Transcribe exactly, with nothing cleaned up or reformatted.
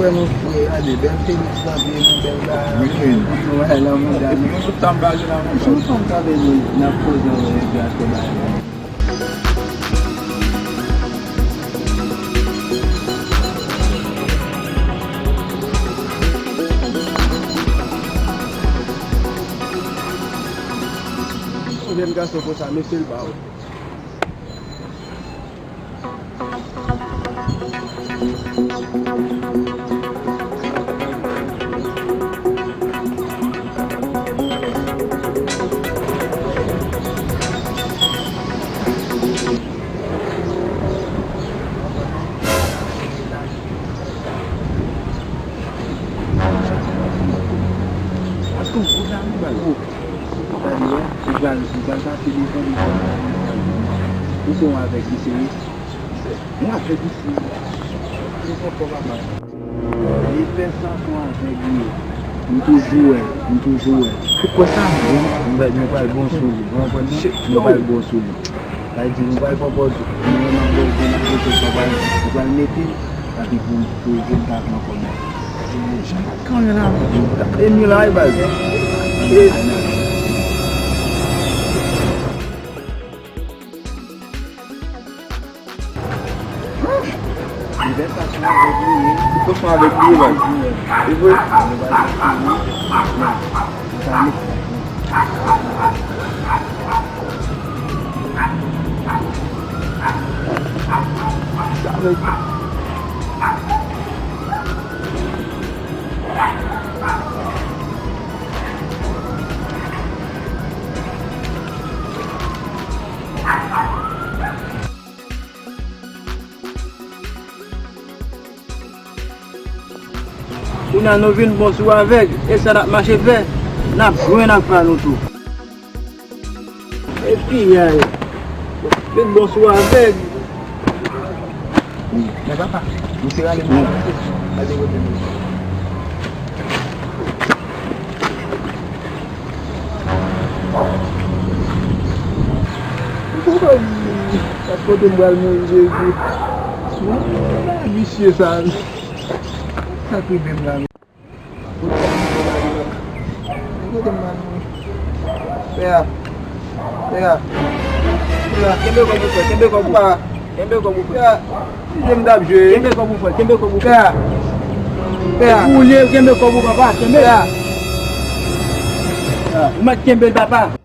Fè nou fre, gade, bèl tenis nan pye nou, bèl bagay. Wi, wi. Nou bay lanmou, gade. Epi nou tout tanm pale nan yon fanm k ap vin nan koze yon regrè bagay. Yon jèn gason konsa, mesye l ba ou. Ou pral, ou pral pase devan li. Ou se yon avèg li se wi. Yon avèg li se wi. Li pran kò papa. Li fè sa se yon avèg li ye. M toujou wè, m toujou wè. Ou kwè sa? Wi, nou pral bon sou li. Ou konprann mwen? Nou pral bon sou li. Sa vle di nou pral pran pòz nou menm ak Bòzò n ap rete sa pral, nou pral mete l, epi pou, pou, pou l ta pran kòb la. Jan pa t ka anyen la. E mi la, e baz. Li fè sa sou avèg li ye. Li fè sa avèg li ye, baz. E vre? Kounye a nou vin bon sou avèg, e sa n ap mache fè, n ap jwenn ak pa nou tou. Epi, ay, vin bon sou avèg. Men papa, misye rale mwen. Rale kote m. Sa kote m pral mouri, Jezi. Nan, nan, visye sa. Sa k rive m la. Kote m pral mouri? Pè a. Pè a. Pè a. Kenbe kòb ou, frè, kenbe kòb ou. Pè a. Kenbe kòb ou, frè. Pè a. Jwe m t ap jwe. Kenbe kòb ou, frè, kenbe kòb ou, frè. Pè a. Pè a. Ou lye, kenbe kòb ou, papa, kenbe. Pè a. Pè a. Ou mèt kenbe l, papa.